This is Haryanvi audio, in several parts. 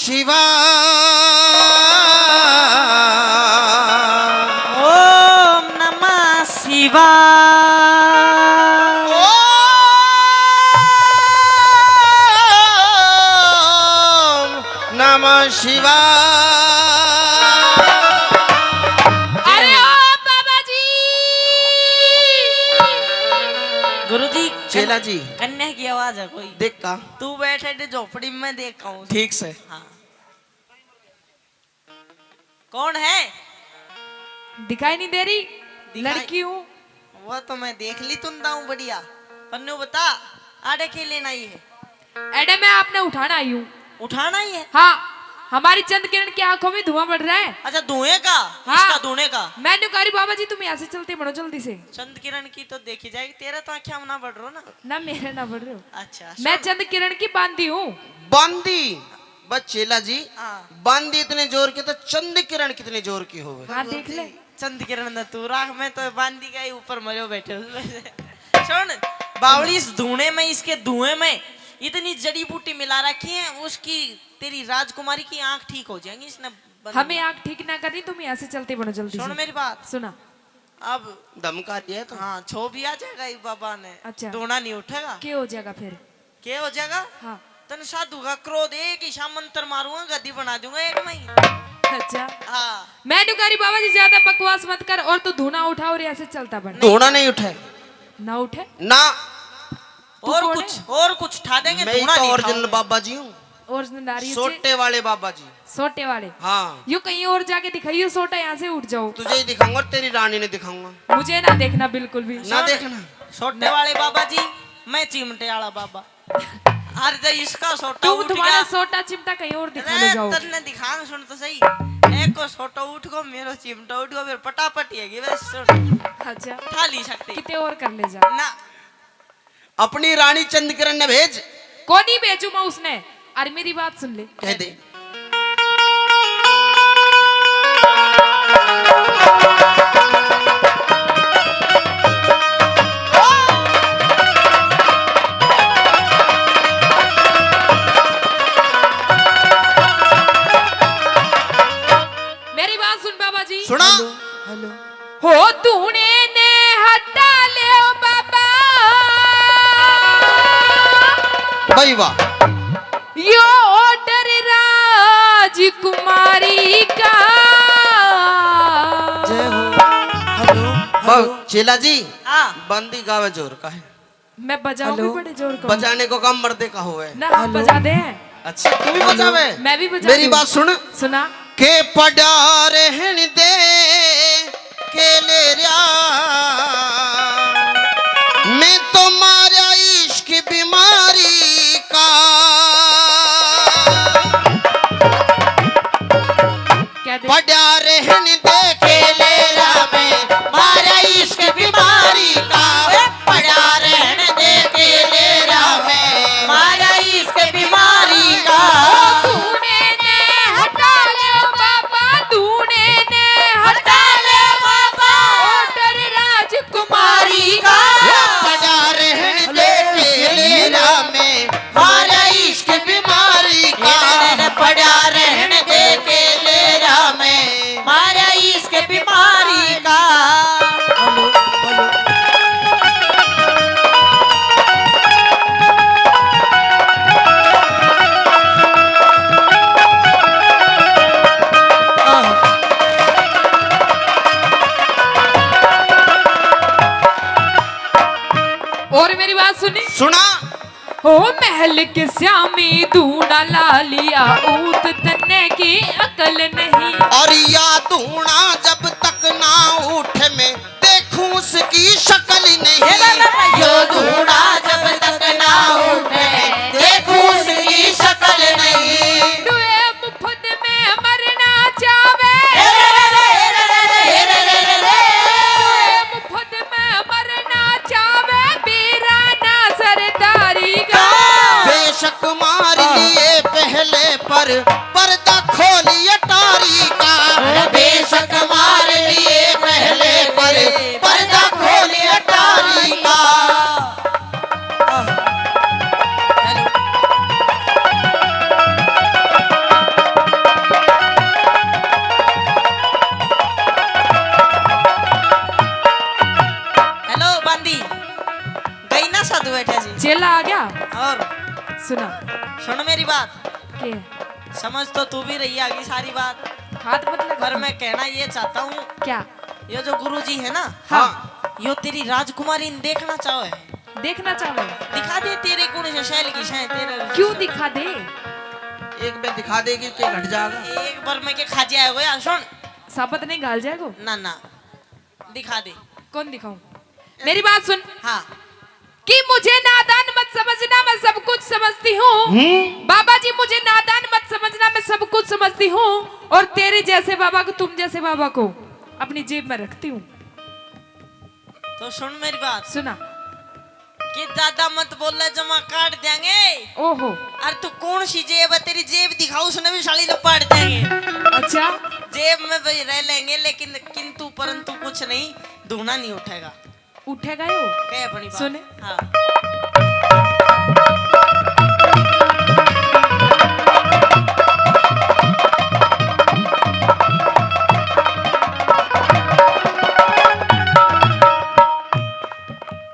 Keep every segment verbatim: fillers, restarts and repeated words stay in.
शिवा। ओम नमः शिवा। ओम नमः शिवा। अरे ओ बाबा जी। गुरु जी, चेला जी। कन्या की आवाज है कोई। देख का? तू बैठे थे झोपड़ी में, देख का हूँ। ठीक से। हाँ। कौन है? दिखाई नहीं दे रही? दिखाई लड़की हूँ। वो तो मैं देख ली, तुम दाऊं बढ़िया। पन्नू बता, आड़े के लेना ही है? एडे मैं आपने उठाना आई हूँ। उठाना ही है? हाँ, हमारी चंद किरण की आंखों में धुआं बढ़ रहा है। अच्छा, धुएं का? हाँ। इसका धुएं का? मैंने कहा, "अरे बाबा जी, तुम यहाँ से चलते बनो जल्दी से।" चंद किरण की तो देखी जाएगी, तेरे तो आंखें ना बढ़ रहो ना। ना, मेरे ना बढ़ रहे हो। अच्छा, मैं सुन। चंद किरण की बांदी हूँ। बांदी? बस चेला जी, हाँ। बांदी इतने जोर की तो चंद किरण कितने जोर की होवे। हाँ, देख ले। चंद किरण न तू राख, मैं तो बांदी का ही ऊपर मरो बैठे हूँ। सुन, बावली, इस धुने में, इसके धुएं में इतनी जड़ी बूटी मिला रखी है, उसकी, तेरी राजकुमारी की आंख ठीक हो जाएंगी। इसने बंद हमें आंख ठीक ना करनी, तुम यहाँ से चलते बनो जल्दी सुन से। मेरी बात। सुना। अब धमका दिया तो। हाँ, छो भी आ जाएगा ये बाबा ने। अच्छा। धुना नहीं उठेगा। क्या हो जाएगा फिर? के हो जाएगा? हाँ। तन साधु का क्रोध, एक ही सा मंत्र मारूंगा, गद्दी बना दूंगा एक में ही। अच्छा। हाँ। मैं न्यू कह रही, "बाबा जी, ज्यादा बकवास मत कर और तू धुना उठा और यहाँ से चलता बन।" धुना नहीं उठे। ना उठे? ना। तू और कौन कुछ, है? और कुछ ठा देंगे, मैं धुना तो नहीं original उठाओगे। बाबा जी हूँ। Original आ रही है जी। सोटे वाले बाबा जी। सोटे वाले। हाँ। यू कहीं और जाके दिखाइयो सोटा, यहाँ से उठ जाओ। तुझे ही दिखाऊंगा और तेरी रानी ने दिखाऊंगा। मुझे ना देखना बिल्कुल भी। ना देखना। सोटे वाले बाबा जी, मैं चिमटे वाला बाबा। अरे, जब इसका सोटा तुम, उठ तुम्हारा गया। सोटा चिमटा कहीं और दिखा ले अरे, जाओ। तन्ने दिखाऊं, सुन तो सही। एक को सोटा उठ गो, मेरो चिमटा उठ गो, फिर पटापट ही है कि बस सुन। अच्छा। ठा ली सकते। किते और कर ले जा। ना। अपनी रानी चंद किरण ने भेज। कोनी भेजू मैं उसने। अरे, मेरी बात सुन ले। कह दे। मेरी बात सुन बाबा जी। सुना। Hello, hello. हो धूने ने हटा ले बाबा। भाई वाह। यो order राजकुमारी का। जय हो। Hello, hello. चेला जी, हाँ। बंदी गावे जोर का है। मैं बजाऊं भी हेलो। बड़े जोर का। बजाने को काम मर्दे का होवे। ना, हम हेलो। बजा दे हैं। अच्छा, तू भी हेलो। बजावे? मैं भी बजा मेरी दूं। बात सुन। सुना। के पड़ा रहन दे के ले रया, मैं तो मारा इश्क बीमारी का। क्या दे? पड़ा रहन दे के ले रया मैं, मारा इश्क बीमारी का। पड़ा रहन दे के ले रया मैं, मारा इश्क बीमारी का। ओ धूने ने हटा ले बाबा, धूने ने हटा ले बाबा। Order राजकुमारी का। पड़ा रहन दे के ले रया मैं, मारा इश्क बीमारी का। पड़ा रहन दे के ले रया मैं, मारा इश्क बीमारी का। Hello, hello. और मेरी बात सुनी? सुना। हो महल के स्यामी धूना ला लिया, ऊत तन्ने की अकल नहीं। और या धूना जब तक ना उठे, मैं देखूं उसकी शक्ल नहीं। यो धूना जब तक ना उठे, देखूं उसकी शक्ल नहीं। दुए मुफत में मरना चावे। दुए मुफत में मरना चावे, बीराना सरदारी का। बेशक मार लिए पहले पर पर्दा खोलिए टारी का। बेशक मार लिए पहले पर पर्दा खोलिए टारी का। सुना। सुन मेरी बात। के? समझ तो तू भी रही आगी सारी बात। हाथ मत लगा। पर मैं कहना ये चाहता हूँ। क्या? ये जो गुरु जी है ना, हाँ। यो तेरी राजकुमारी ने देखना चाहो है। देखना चाहो है? दिखा दे तेरे गुण से शैल की शय तेरे। क्यों दिखा दे? एक बार दिखा देगी के घट जाएगा। एक बार मैं के खा जाएगा यार, सुन। साबत नहीं घाल जाएगो? ना, ना। दिखा दे। कौन दिखाऊं? मेरी बात सुन। हाँ। कि मुझे नादान मत समझना, मैं सब कुछ समझती हूँ। हम्म। बाबा जी, मुझे नादान मत समझना, मैं सब कुछ समझती हूँ। और तेरे जैसे बाबा को, तुम जैसे बाबा को अपनी जेब में रखती हूँ। तो सुन मेरी बात। सुना। कि ज्यादा मत बोले, जमा काट देंगे। ओहो। अरे तू कौन सी जेब है, तेरी जेब दिखाओ, उसने भी साली ने पाड़ देंगे। अच्छा। जेब में भी रह लेंगे, लेकिन किंतु परंतु कुछ नहीं, धूना नहीं उठेगा। उठेगा यो। कह अपनी बात। सुन। हाँ।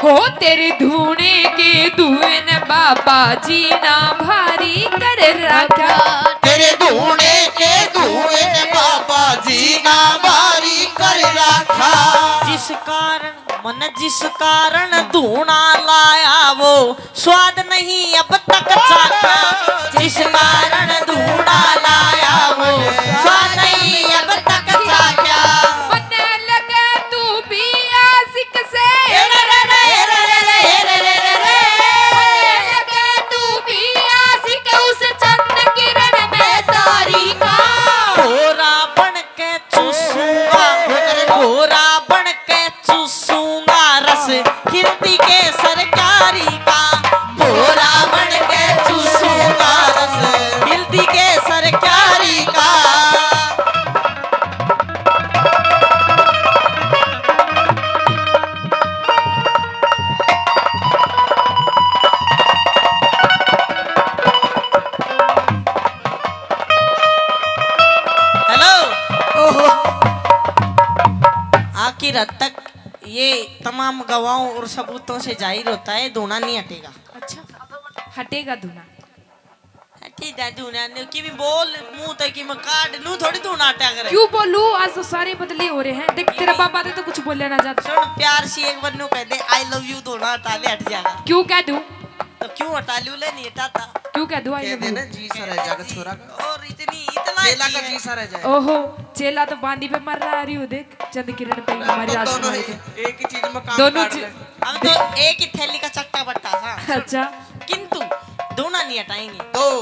हो तेरे धूने के धुएं ने बाबा जी ना भारी कर रखा। तेरे धूने के धुएं ने बाबा जी ना भारी कर रखा। जिस कारण मन जिस कारण धूना लाया वो स्वाद नहीं अब तक चाख्या। जिस कारण धूना लाया वो स्वाद नहीं अब तक चाख्या। मन्ने लगे तू भी आशिक से। मन्ने लगे तू भी आशिक उस चंद किरण में तारी का। गोरा बन के चूसूंगा, गोरा बन के चूसूंगा रस हिलती केसर क्यारी का। गोरा बन के चूसूंगा रस हिलती केसर क्यारी का। हेलो। ओहो। आखिर हद तक ये तमाम गवाहों और सबूतों से जाहिर होता है, धूना नहीं हटेगा। अच्छा, हटेगा धूना। हटेगा धूना ने कि भी बोल, मुंह तक कि मैं काट नू थोड़ी धूना हटा करे। क्यों बोलूं? आज तो सारे बदले हो रहे हैं। देख, तेरा बाबा ने तो कुछ बोले ना जाता। सुन, प्यार सी एक बार नू कह दे, "I love you", धूना हटा ले, हट जाएगा। क्यों कह दूं? तो क्यों हटा लूं? ले, नहीं हटाता। क्यों कह दूं, "I love you"? जी सा रह जाएगा छोरा का। और इतनी, इतना चेला का जी सा रह जाएगा। ओहो, चेला तो बांदी पे मर रहा है, देख, चंद किरण पे ही हमारी आशिक है। एक ही चीज में काम दोनों काट ले। हम तो एक ही थैली का चट्टा बट्टा था। अच्छा। किंतु धूना नहीं हटाएंगे। दो,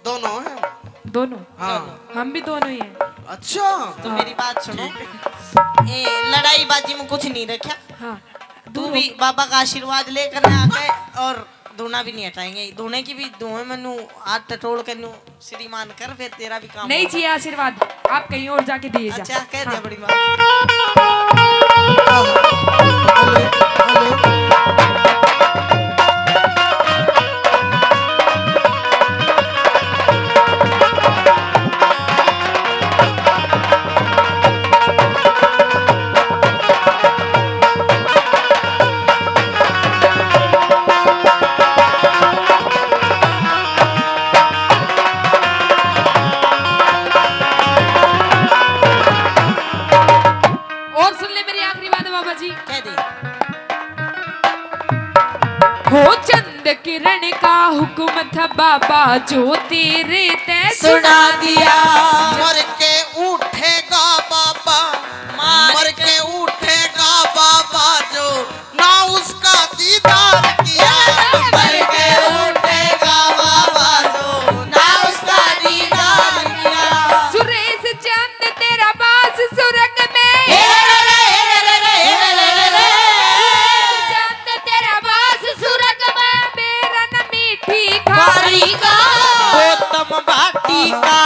दोनों हैं। दोनों? हाँ। हम भी दोनों ही हैं। अच्छा। तो मेरी बात सुनो। ठीक है। ए, लड़ाई बाजी में कुछ नहीं रखा। हाँ। तू भी बाबा का आशीर्वाद लेकर आके और धूना भी नहीं हटाएंगे। धूने की भी धुएं में नू हाथ टटोल के नू श्रीमान कर, फिर तेरा भी काम नहीं होगा। जी, आशीर्वाद आप कहीं और जाके दिए जा। अच्छा, कह दे। हाँ। बड़ी बात। और सुन ले मेरी आखिरी बात बाबा जी। कह दे। हो चंद किरण का हुक्म था बाबा जो तेरे तै सुना दिया। मर के उठेगा बाबा, मर के उठेगा बाबा जो ना उसका दीदार किया। मर के उठेगा बाबा जो ना उसका दीदार किया। सुरेश चंद तेरा बास सुरग में। हे रे रे रे, हे रे रे रे, हे रे रे रे। सुरेश चंद तेरा बास सुरग में। बेरन मीठी खारी का। गौतम भाटी का